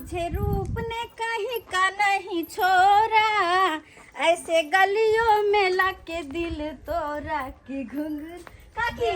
तुझे रूप ने कहीं का नहीं छोड़ा, ऐसे गलियों में लाके दिल तोड़ा के घुंघरू। काकी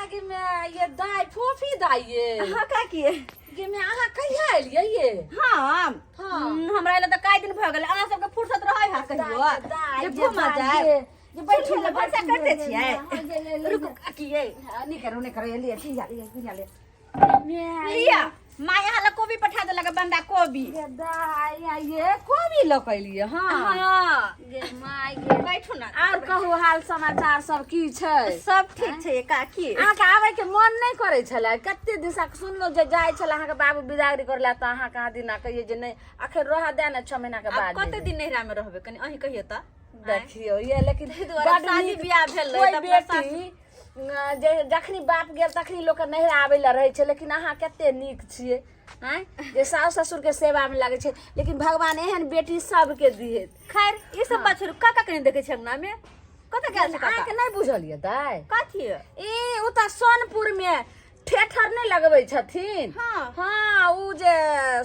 गे माय, ये दाइ फोफी दाइ ये। हाँ काकी। गे माय, अहाँ कहिया एलियै ये? हाँ। हाँ। हमरा एला तऽ काई दिन भऽ गेल। अहाँ सबके फुर्सत रहै है कहियो दाइ, दाइ, जे ये घूमऽ दाइ, जाय? ये, ये बैठू ने, ने, भनसा बैठू करते ने, छियै। हाँ, ये ले, ले, रुकू ले। काकी ये। हाँ, नहि करू, नहि करू, लिअ, पिया लिअ, पिया लिअ। लिअ माय, अहाँ लग कोबी पठा देलक, बंदा कोबी। गे दाइ, आ ये कोबी लऽ कऽ एलियै? हाँ। हाँ। गे माय गे। बैठू ने। आओर कहू, हाल समाचार सब की छै? सब ठीक छै काकी। अहाँके आबै के मन नहि करै छलै? कते दिनसँ सुनलहुँ जे जाइ छलै अहाँके बाबू बिदागरी करै लए, तऽ अहाँ कहाँ दिना कहियै जे नहि, अखन रहऽ दे ने, 6 महीना के आब बाद कते जेबै। दिन नैहरा मे रहबै, कनि अहीं कहियौ तऽ? देखियौ ये, लेकिन ताहि दुआरे बड शादी नीक बियाह भेलै कोइ तऽ अपना बेटी जे जखनी बाप गेल तखनी लोकके नैहरा आबै लए रहै छै, लेकिन अहाँ कते नीक छियै आँय, जे सासु ससुरके सेवामे लागै छै। लेकिन भगवान एहन बेटी सबके दिहेत। खैर, ई सब बात छोड़ू, काका कनि देखै छै अंगना मे, कतऽ गेल छै काका? अहाँके नहि बुझल ये दाइ? कथी? ई ओ तऽ सोनपुर मे ठेठर नहि लगबै छथिन? हाँ। हाँ, उ जे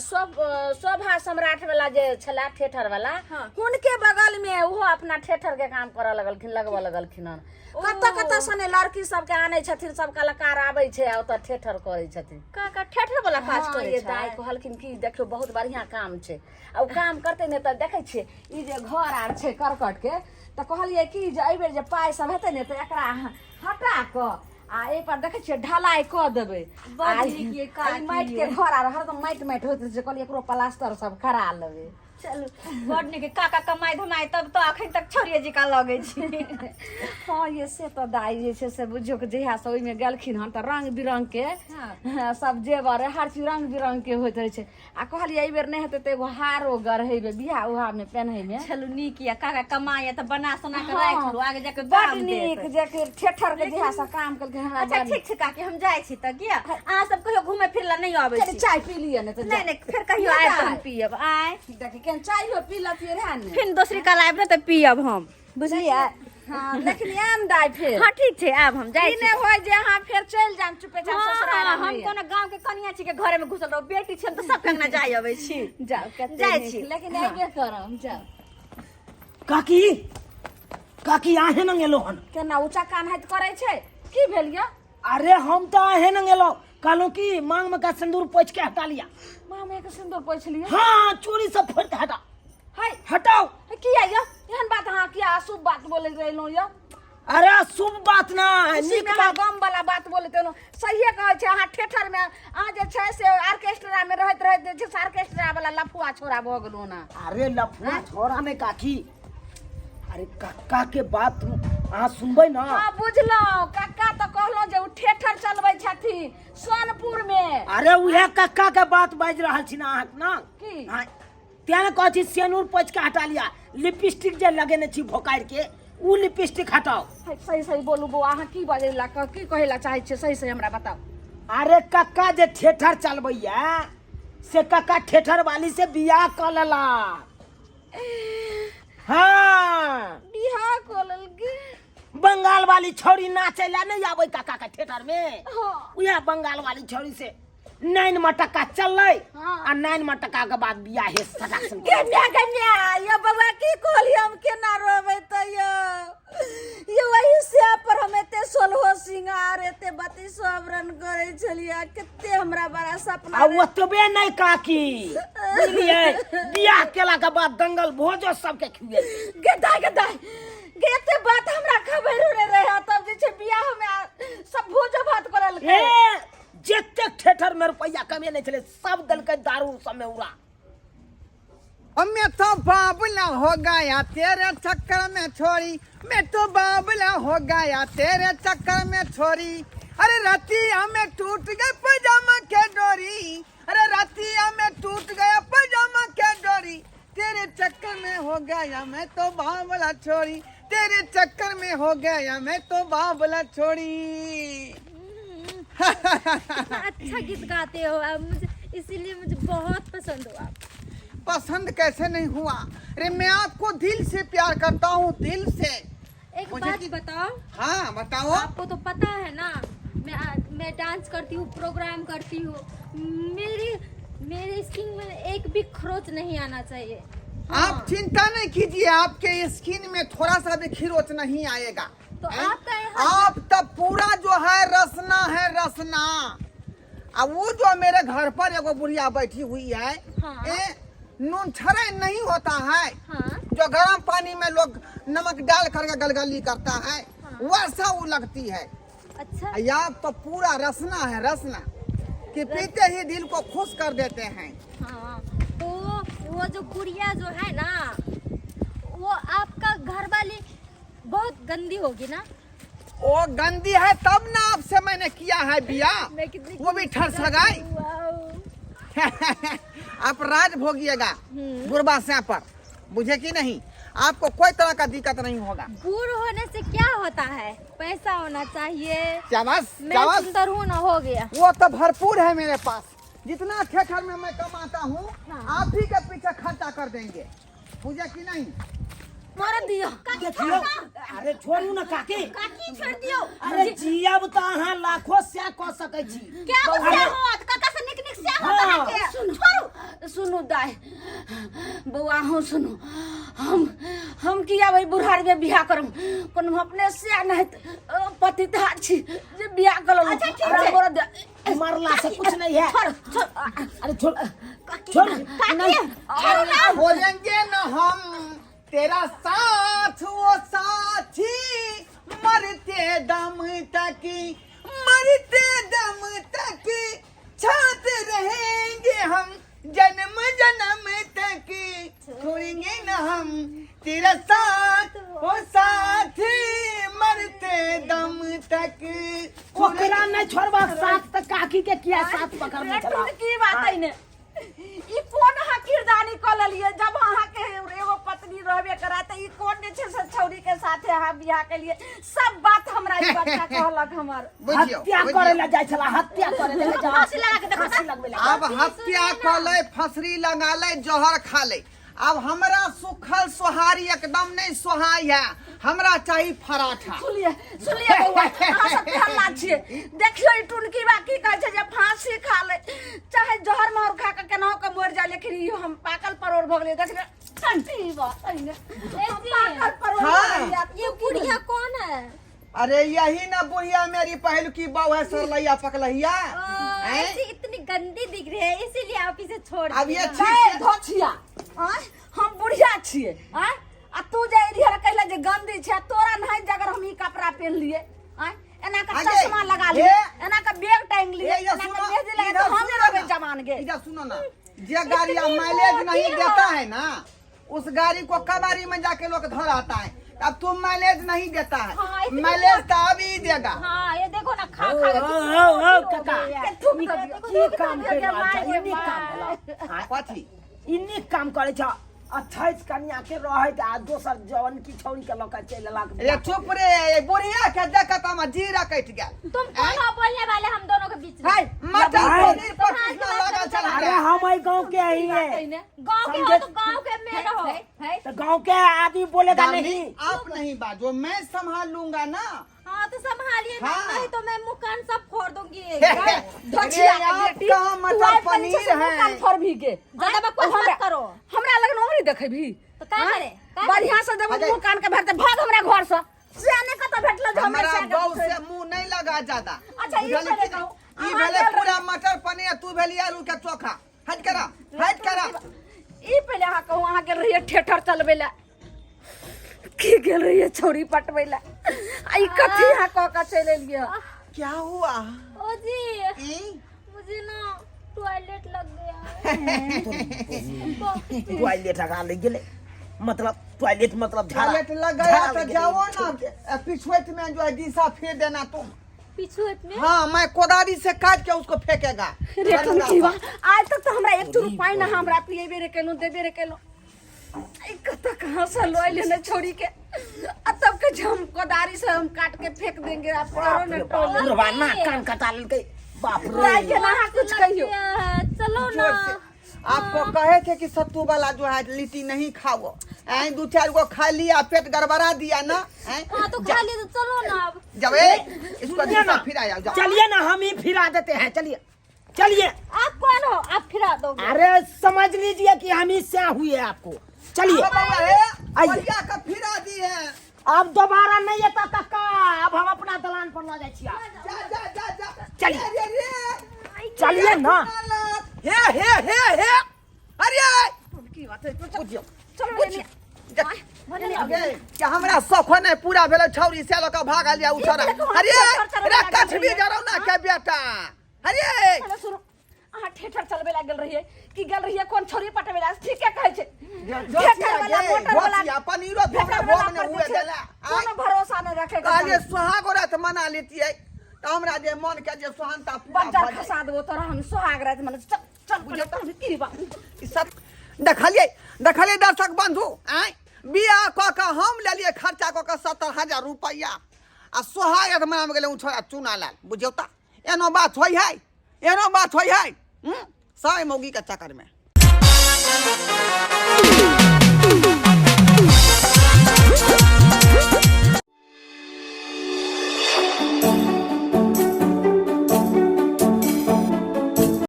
शोभा सम्राट वाला जे छला ठेठर वाला, हुनके बगल मे ओहो अपना ठेठर के काम करऽ लगलखिन, लगबऽ लगलखिन हन। कतऽ कतऽ सने लड़की सबके आनै छथिन, सब कलाकार आबै छै आ ओतऽ ठेठर करै छथिन। काका ठेठर वाला काज करै ये छै? दाइ, कहलखिन कि देखियौ, बहुत बढ़िआँ काम छै आ ओ काम करतै ने तऽ देखै छियै ई जे घर आर छै करकट के, तऽ कहलियै कि जे एहिबेर जे पाइ सब हेतै ने तऽ एकरा अहाँ हटा कऽ आ एहिपर देखै छियै ढलाई कऽ देबै। बड आ नीक ये आ ई काकी माटिके ये। घर आर हरदम माटि माटि होइत रहै छै, कहलियै एकरो प्लास्टर सब करा लेबै। चलू, बड नीक। काका कमाई धमाई तब तऽ अखन तक छोड़िए जिका लगै छी। हँ ये, से तऽ दाइ जे छै से बुझियौ कि जहियासँ ओहिमे गेलखिन हन तऽ रंग बिरंग के सब जेवर, हर चीज रंग बिरंग के होइत रहै छै। आ कहलियै एहिबेर नहि हेतै तऽ एगो हारो गढ़ेबै बियाह उहामे पेन्हैमे। चलू, नीक ये, काका कमाई तऽ बना सोना के राखि लू, आगे जाके बड काम नीक देत। जे कि ठेठर के जहिया से काम केलखिन हमरा। अच्छा, ठीक छै काकी, हम जाइ छी तऽ। किया अहाँ सब कहियो घूमे फिरे ला नहि आबै कनि छी? चाय पी लिअ ने तऽ। नहि नहि, फेर कहियो आयब तऽ हम पियब आय। देखी, केहन चायो पी लतियै रहए ने। फेर दोसरी काल आयब ने तऽ पियब हम, बुझलियै? हाँ, लेकिन आम दाइ फेर। हाँ, ठीक छै, आब हम जाइ ई छी। नहि होय जे अहाँ फेर चलि जायब चुपे चाप ससुराल। हाँ, हम कोनो गांव के कनिया छी के घरे में घुसल रहू? बेटी छी हम तऽ, सबके अंगना जाय अबै छी। जाउ, कते जाइ नीक। छी। लेकिन अयबे करब, जाउ। काकी, काकी, आहे नंग एलो हन। केना ऊँचा कान हाथ करै छै? की भेल यऽ? अरे, हम तऽ आहे नंग एलो, कहलहुँ कि मांग में का सिंदूर पोछ के हटा लिया। मामे के सिंदूर पोछि लिअ? हाँ, चोरी सब फोड़ के हटा। हाय। हटाओ। हे, किया यऽ एहन बात? अहाँ किया अशुभ बात बोलैत रहलहुँ यऽ? अरे, शुभ बात ना है, खुशी नीक में अहाँ बात। गम वाला बात बोलैत रहलहुँ। सहिए कहै छै, अहाँ ठेठर में अहाँ जे छै से ऑर्केस्ट्रा में रहैत रहैत जे छै से ऑर्केस्ट्रा वाला लफुआ छोरा भऽ गेलहुँ ना। अरे, लफुआ छोरा ने काकी, अरे काका के बात अहाँ सुनबै ना। हाँ, बुझलहुँ। कक्का तऽ कहलहुँ जे ओ ठेठर चलबै छथिन सोनपुर में। अरे, उहे कक्का के बात बाजि रहल छी ना अहाँ ना। की? हाँ, तें ने कहै छी सेनूर पोछि के हटा लिया, लिपस्टिक जे लगेने छी भोकारि के, उ लिपस्टिक हटाओ। हे, सही सही बोलू बौआ, अहाँ की बजै ला, की कहै ला चाहै छियै, सही सही हमरा बताउ। अरे, कक्का जे ठेठर चलबैया से कक्का ठेठर वाली से बियाह कऽ लेला। हाँ। बियाह कऽ लेलकै? बंगाल वाली छौड़ी नाचै ला नहीं आबै काका के ठेठर में? हाँ। उएह बंगाल वाली छौड़ी से नाइन मटक्का चललै। आ नाइन मटक्का के बाद बियाह हे सटाक सन। गे म्या, गे म्या, यो बौआ, की कहलियै? हम केना रोबै तऽ यो? यो वही से पर हम एते सोलहो सिंगार, एते बत्तीसो आवरण करै छलियै, कते हमरा बड़ा सपना आ रहै। ओतबे नहि काकी, बुझलियै, बियाह केला के बाद दंगल भोजो सबके खुएल। गे दाइ, गे दाइ, गे, एते बात हमरा खबरो नहि रहै। तब जे छै बियाह मे सब भोजो भात करलकै? ए, जतेक ठेठर में रुपैआ कमेने छलै सब देलकै दारू सबमे उड़ा। मैं तो बाबला हो गया तेरे चक्कर में छोरी, मैं तो बाबला हो गया तेरे चक्कर में छोरी। अरे, रतिया में टूट गए पजामा के डोरी, अरे रतिया में टूट गया पजामा के डोरी, तेरे चक्कर में हो गया मैं तो बाबला छोरी, तेरे चक्कर में हो गया मैं तो बाबला छोरी। कितना अच्छा गीत गाते हो आप, मुझे इसीलिए मुझे बहुत पसंद हो आप। पसंद कैसे नहीं हुआ रे? मैं आपको दिल से प्यार करता हूँ, दिल से। एक मुझे बात बताओ। हाँ, बताओ। आपको तो पता है ना, मैं डांस करती हूँ, प्रोग्राम करती हूँ, मेरी मेरे स्किन में एक भी खरोच नहीं आना चाहिए। आप चिंता नहीं कीजिए, आपके स्किन में थोड़ा सा भी खिरोच नहीं आएगा। तो हैं? आपका यहाँ आप तब पूरा जो है रसना है रसना। अब वो जो मेरे घर पर एगो बुढ़िया बैठी हुई है, हाँ। ए, नून छड़े नहीं होता है, हाँ जो गर्म पानी में लोग नमक डाल करके गलगली करता है, वैसा वो लगती है। अच्छा। आप तो पूरा रसना है रसना, कि पीते ही दिल को खुश कर देते हैं। हाँ, तो वो जो गुड़िया जो है ना, वो आपका घर वाली बहुत गंदी होगी ना? वो गंदी है तब ना आपसे मैंने किया है बियाह। मैं कितनी वो भी ठर सगाई। वाओ। आप राज भोगिएगा बुरबा से पर, बुझे कि नहीं? आपको कोई तरह का दिक्कत नहीं होगा। बूढ़ होने से क्या होता है, पैसा होना चाहिए। शाबाश मैं शाबाश। सुंदर हूँ ना, हो गया। वो तो भरपूर है मेरे पास, जितना ठेठर में मैं कमाता हूँ, हाँ। आप ही के पीछे खर्चा कर देंगे, बुझे कि नहीं? मर दियो। देखियो, अरे छोड़ू ना काकी। काकी छोड़ दियो। अरे जियब त अहाँ लाखो से कऽ सकै छी। क्या गुस्सा अरे, होत काका से निक निक से होत हाँ। अहाँके। सुनू सुनू दाय बौआ, अहूँ सुनू, हम किया भाई बुढ़ार में बियाह करम, कोनो अपने से नहीं पति था छी जे बियाह कर। अच्छा, ठीक छै। मरला से कुछ नहीं है। छोड़ छोड़। अरे छोड़ छोड़। काकी छोड़ू ना। बोलेंगे न हम तेरा साथ वो साथी, मरते दम तक, मरते दम तक साथ रहेंगे हम, जन्म जन्म तक छोड़ेंगे न हम तेरा साथ वो साथी, मरते दम तक। ओकरा नहीं छोड़बाक साथ त काकी के किया साथ पकड़ने छला। की बात है ने, ई कोन अहाँ किरदानी कऽ लेलियै? जब अहाँके एगो पत्नी रहबे करा तऽ ई कोन जे छै से छौरी के साथे अहाँ बियाह केलियै? सब बात हमरा ई बच्चा कहलक हमर। बुझियौ हत्या बुझियौ। करे ला जाइ छला, हत्या करे ला जाइ। फांसी लगा के देखो। फांसी लगबे ला। अब हत्या कऽ ले, फसरी लगा ले, जहर खा ले, अब हमरा सुखल सोहारी एकदम नहीं सोहाई है, हमरा चाहिए पराठा। सुनलिए सुनलिए बौआ, अहाँ सब हल्ला छियै। देखियौ ई टुनकी बा की कहै छै जे फांसी खा ले चाहे जहर महर खा के केनाहु के मरि जाय, लेकिन ई हम पाकल परोड़ भऽ गेलियै। देखियौ टंटी बा एहिने हम पाकल परोड़ भऽ हाँ। गेलियै। ये बुढ़िया कौन है? अरे यही ना बुढ़िया मेरी पहल की बहू है, सरलैया पकलैया। ओ, हैं? ऐसी इतनी गंदी दिख रही है, इसीलिए आप इसे छोड़ अब ये दिए। ठीक से धोछिया आँय, हम बुढ़िया छियै आँय, आ तू जे एलियै कहले जे गंदी छै, तोरा नहीं जगर हम ई कपड़ा पेन लिए आँय, एना के आगे, चश्मा लगा लिए, ये- एना के बैग टांग लिए, ये एना के सुनो, मेहंदी लगा, इधर तो हम सुनो नहीं रहबै ना। जवान गे। इधर सुनो ना, जे गाड़ी माइलेज नहीं देता है ना, उस गाड़ी को कबाड़ी में जाके लोग धर आता है। अब तुम माइलेज नहीं देता है। हाँ, इतनी माइलेज तो अभी देगा। हाँ, ये देखो ना, खा खा के ओ, कितनी ओ, ओ, मोटी हो काका। गई है। के थूक दऽ दियौ। की काम कर रहल छै? ई नीक काम भेलौ। आँय, कथी? ई नीक काम करै छ, अठैस कनिया के रहैत आ दोसर जवन की छौरी के लऽ के चलि एलक। ये चुप रे, ये बुढ़िया के देखत हम जीरा कटि गेल। तुम कौन हो बोलने वाले हम दोनों के बीच में? है मटर भाई। पनीर पर कृष्णा लगल छल। अरे हम एहि गांव के ही है। गांव के हो समझे? तो गांव के में रहो। तो गांव के आदमी बोलेगा नहीं। आप नहीं बाजो, मैं संभाल लूंगा ना। हाँ तो संभालिए ना, हाँ। नहीं तो मैं मुंह कान सब फोड़ दूंगी। अरे धोछिया के आप बेटी, कहाँ तू मटर आइ पर पनीर छै से मुँह कान है। फोड़बही गे। ज्यादा बकवास मत हमरा- करो। हमरा लग नौकरी देखेबही तो का करे? का बढ़िया से देबो अरे। मुँह कान के भरते, भाग हमरा घर से। से ने कतऽ भेटलो जे हमरा हमरा से के बहू से मुंह नहीं लगा ज्यादा। अच्छा, ई बुझलही पहिले कि कहू, नहीं? ई अहाँ भेलै गेल पूरा मटर पनीर, तू भेली आलू के चोखा। हट करा हट करा। ई पहिले अहाँ कहू, अहाँ गेल रहियै ठेठर चलबै लए की गेल रहियै छौरी पटबै लए, आ ई कथी अहाँ कऽ के चलि एलियै? क्या हुआ? ओ जी। ई? मुझे ना टॉयलेट लग गया है। बहुत टॉयलेट लगा ले गेलै, मतलब टॉयलेट मतलब झाड़ा। टॉयलेट लग गया झाड़ा तो लग गेलै। जाओ ना पिछुएत में जो है दिशा फेर देना तुम। पिछुएत में? हाँ, मैं कोदारी से काट के उसको फेंकेगा। रे टुनकीवा, आज तक तऽ हमरा एक चूरू पानि अहाँ हमरा पिएबे रे केलहुँ, देबे रे केलहुँ, ई कतऽ कहाँ से लऽ एलियै ने छौरी के, आ तब के जे हम कोदारी से हम काट के फेंक देंगे, आप करो बाप ने रे बाप, टॉयलेट। बुढ़वा नाक कान कटा लेलकै, बाप रे। लाइ के ना अहाँ कुछ लग कहियौ। गया है, चलो ना। जोर से आपको कहे थे कि सत्तू वाला जो है लिट्टी नहीं खाओ, ऐं दू चार गो खा लिया, पेट गड़बड़ा दिया ना ऐं। हाँ तो खा लिया तो चलो ना अब। जब ए इसको सुनिए ना। दिशा फिर आया जाओ। चलिए ना, हम ही फिरा देते हैं, चलिए। चलिए। आप कौन हो? आप फिरा दोगे? अरे समझ लीजिए कि हम ही से हुए आपको। चलिए। बाबा हे। आइए। बढ़िया का फिरा दी है। अब दोबारा नहीं एता कक्का, अब हम अपना दलान पर लऽ जाइ छी आब। जा जा जा जा। चलिए। अरे रे। चलिए ना। हे हे हे हे, अरे की बात है? बुझियौ। चलो रे। गे, क्या हमरा शौख नहीं पूरा भेलै छौरी से लऽ कऽ भागल जा उ छौरा। अरे रे कछबी जरौना के बेटा, अरे। चलो सुनो, अहाँ ठेठर चलबे लागल रहिए कि गेल रहिए कोन छोरी पटबे ला? ठीके कहै छै, ठेठर वाला मोटर वाला पनीरो हमरा ठेठर वाला भोग पर नहि हुए जे छै, देला। कोनो भरोसा नहि रखे के। कहलिए सोहागो रात मना लेतियै तऽ हमरा जे मन के जे सोहानता पूरा बच्चा भऽ जाइ। खसा देबो तोरा हम सोहाग रात मने। चल चल पहिले तहन की बात। ई सब देखलियै, देखलियै दर्शक बंधु, आँय, बियाह कऽ कऽ हम लेलियै खर्चा कऽ कऽ 70,000 रुपैआ आ सोहाग रात मनामे गेलै ओ छोड़ा चूना लाल। बुझियौ तऽ एनो बात होइ है, एनो बात होइ है। हूँ, सब मौगी के चक्कर में।